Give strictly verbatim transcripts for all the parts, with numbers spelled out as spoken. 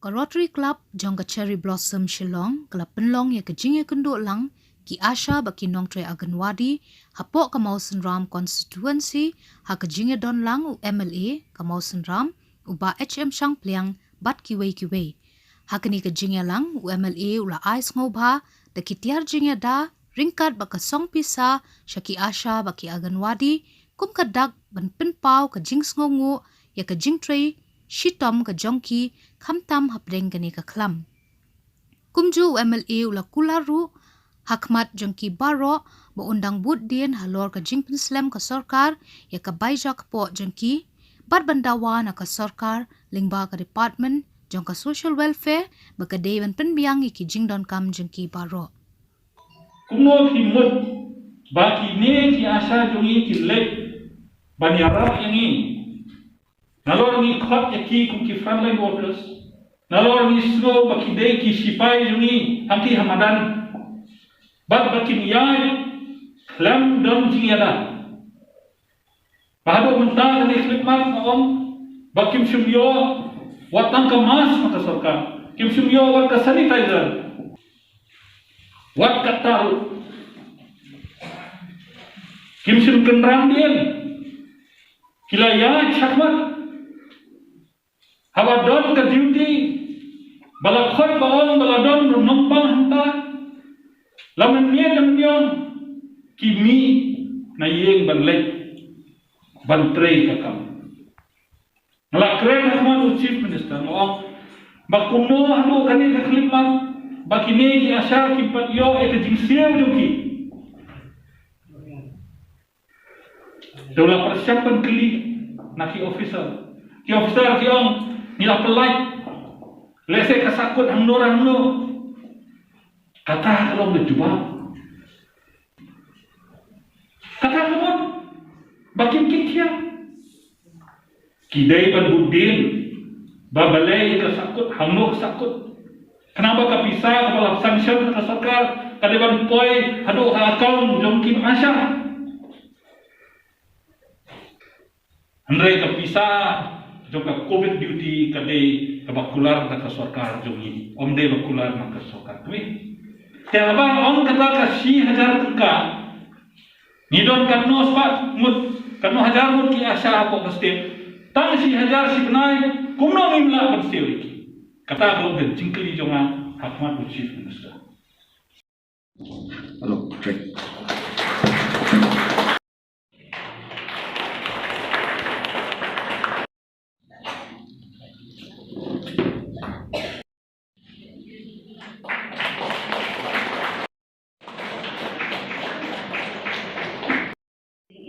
Ka Rotary Club jong ka Cherry Blossom Shillong ka la pynlong ïa ka jingïakynduh lang ki ASHA bad ki nongtrei Anganwadi hapoh ka Mawsynram constituency ha ka jingïadon lang u M L A ka Mawsynram u Bah H M Shangpliang bad kiwei kiwei. Ha kane ka jingïalang u M L A u la ai sngewbha da ki tiar jingïada ryngkat bad ka song pisa sha ki ASHA bad ki Anganwadi kum ka dak ban pynpaw ka jingsngewnguh ïa ka jingtrei shitom ka jong ki khamtam hapdeng kane ka khlam. Kumjuh u M L A u la kular ruh ha khmat jong ki baroh ba un dang bud dien halor ka jingpynslem ka sorkar ïa ka bai jakpoh jong ki bad ban dawa na ka sorkar lyngba ka department jong ka social welfare ba ka dei ban pynbiang ïa ki jingdonkam jong ki baroh. Kumno phi mut ba kine ki ASHA jong ngi ki leh ban ïarap ïa ngi? Nalor ngi khot ïa ki kum ki frontline workers, nalor ngi sngew ba ki dei ki sipai jong ngi hangtei ha madan, bad ba kim ïaid khlem don jingïada. Ba haduh mynta kane khyllipmat nga ong ba kim shym ïoh wat tang ka mask na ka sorkar, kim shym ïoh wat ka sanitizer, wat katta ruh kim shym kynran dien. Ki la ïaid shakhmat. Haba don ka duty ba la khot ba ong ba la don ruh nongpang hangta, la mynmiet la mynñiong ki mih na ïing ban leit ban trei ka kam. Nga la kren ha khmat u Chief Minister, nga ong ba kumno haduh kane ka khyllipmat ba kine ki ASHA kim pat ïoh ïa ka jingsiew jong ki. Te u la pyrshang ban kylli na ki officer. Ki officer ki ong, ngi la pyllait. Lehse ka sahkut hangno hangno. Kata ka long ka jubab. Kata ka mut ba kim kitkhiah. Ki dei ban bud dien ba balei ka sahkut, hangno ka sahkut. Khnang ba ka pisa kaba la sanction na ka sorkar ka dei ban poi haduh ha account jong ki ASHA. Hynrei ka pisa jong ka covid duty ka dei kaba kular na ka sorkar jong ngi, ym dei ba kular na ka sorkar kmie. Te haba ong kata ka shi hajar tyngka, ngi don katno spah ngut, katno hajar ngut ki ASHA hapoh ka state. Tang shi hajar shi bnai, kumno ngim lah ban siew ïa ki? Kata ka long ka jingkylli jong nga ha khmat u Chief Minister. Hello, check.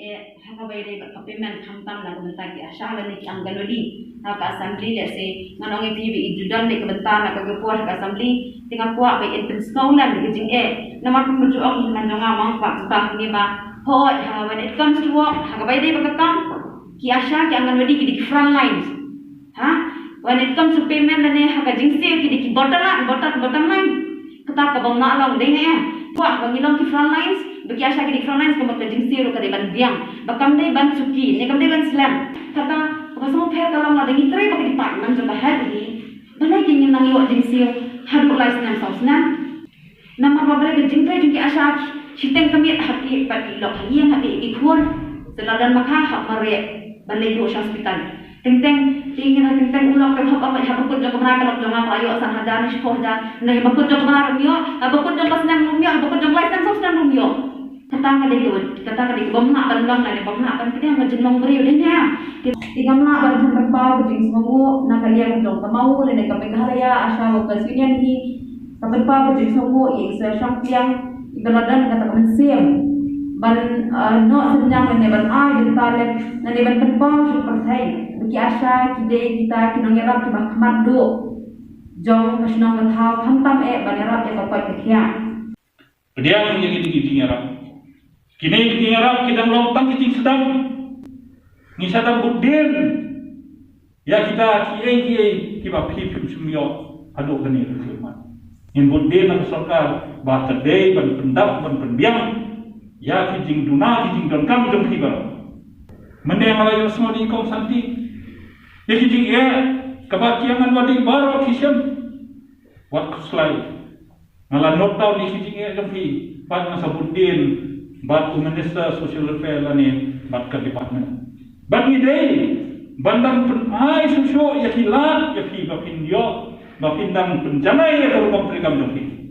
Eh, ha kaba ïadei bad ka payment khamtam na ka bynta ki ASHA lane ki Anganwadi. Ha ka assembly lehse ngan ong ïa phi ba i ju don dei ka bynta na ka por ha ka assembly. Te nga kwah ba in pynsngew lem ka jingeh. Namar kumba ju ong ki hynmen jong nga, ma nga kwah ban kren ba, hooid, ha, when it comes to work, ha kaba ïadei bad ka kam, ki ASHA, ki Anganwadi ki dei ki front lines. Ha? When it comes to payment lane ha ka jingsiew ki dei ki bottom line, bottom, bottom line. Kata ka bym lah long dei ne em. Kwah ba ngi long ki front lines, ba ki ASHA ki dei ki front lines, ka mut ka jingsiew ruh ka dei ban biang. Ba kam dei ban suki, ne kam dei ban slem. Kata kaba sngewpher ka long lada ngi trei bad ka department jong ka health hi, balei ngin nang ïoh jingsiew haduh lai snem saw snem. Namar ba balei ka jingtrei jong ki ASHA shiteng ka miet, hap ïeh pat ïeh lok ha ïing, hap ïeh ki khun. Sa la don makha hap mareh ban leit duh sha hospital. Teng teng, te ngi na teng teng u lok te hap, hap, haba kut jong ka bnai ka lok jong nga ka la ïoh san hajar ne shiphew hajar. Ne haba kut jong ka bnai ruh ym ïoh, haba kut jong ka snem ruh ym ïoh, haba kut jong ka lai snem saw snem ruh ym ïoh. Kata ka dei ka, kata ka dei ka bym lah ban long lane bym lah ban pdiang ka jinglong briew dei ne em. Te ngam lah ban pynpaw ka jingsngewnguh na ka liang jong ka MAU lane ka Meghalaya ASHA Workers Union hi. Ka pynpaw ka jingsngewnguh ïa i Sir Shangpliang, iba la don kata ka mynsiem ban, eh, noh synñiang lane ban ai bynta lem lane ban pynpaw sha ka pyrthei ba ki ASHA ki dei kita ki nongïarap kiba khmat duh jong ka shnong ka thaw, khamtam eh ban ïarap ïa ka koit ka khiah. Pdiang ïa kine ki jingïarap. Kine ki jingïarap ki dang long tang ki jingsdang. Ngi sa dang bud dien ïa kita kiei kiei kiba phi phim shym ïoh haduh kane ka khyllipmat. Ngin bud dien na ka sorkar ba ka dei ban pyndap ban pynbiang ïa ki jingduna ki jingdonkam jong phi baroh. Mynne nga la ïohsngew na i Kong Santi ïa ki jingeh Kaba ki Anganwadi baroh ki shem. Wat khuslai. Nga la note down ïa ki jingeh jong phi. Bad nga sa bud dien bad u Minister Social Welfare lane bad ka department. Bad ngi dei ban dang pynai shuh shuh ïa ki lad ïa phi ba phin ïoh ba phin dang pynjanai ïa ka rukom treikam jong phi.